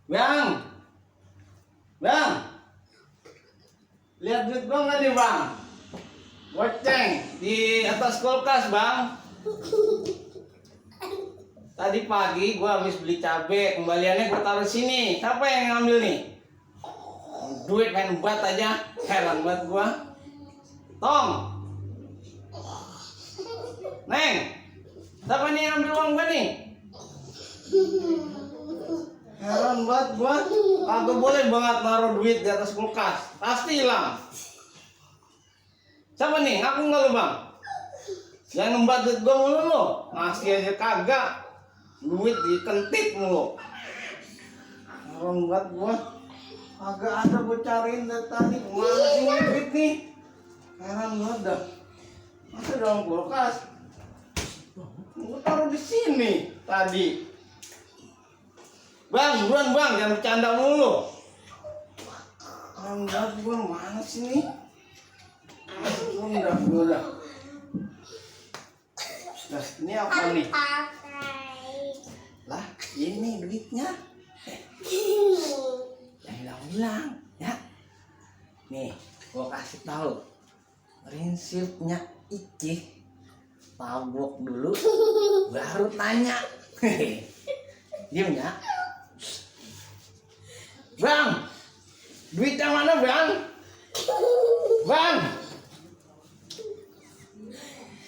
Bang, bang, lihat duit bang nggak nih bang? Goceng di atas kulkas bang. Tadi pagi gua habis beli cabe, kembaliannya gua taruh sini. Siapa yang ngambil nih? Duit main bat aja, heran banget gua. Tong, Neng, siapa nih yang ambil uang gua nih? Heran banget gua, kagak boleh banget naruh duit di atas kulkas, pasti hilang. Siapa nih? Ngaku nggak lu bang? Yang ngembat duit gua mulu lu, ngasih aja kagak, duit dikentit mulu. Heran banget gua, kagak ada gua cariin dari tadi, kemana sih ini duit nih? Heran banget dah, masa dalam kulkas? Gua taruh di sini tadi. Bang, buruan bang, jangan bercanda mulu. Enggak, gua mana sih nih? Udah. Nah, ini apa nih? Lah, ini duitnya. Yang hilang, ya. Nih, gua kasih tahu. Prinsipnya Icih. Tabok dulu, baru tanya. Diam ya. Bang, duit yang mana bang? Bang.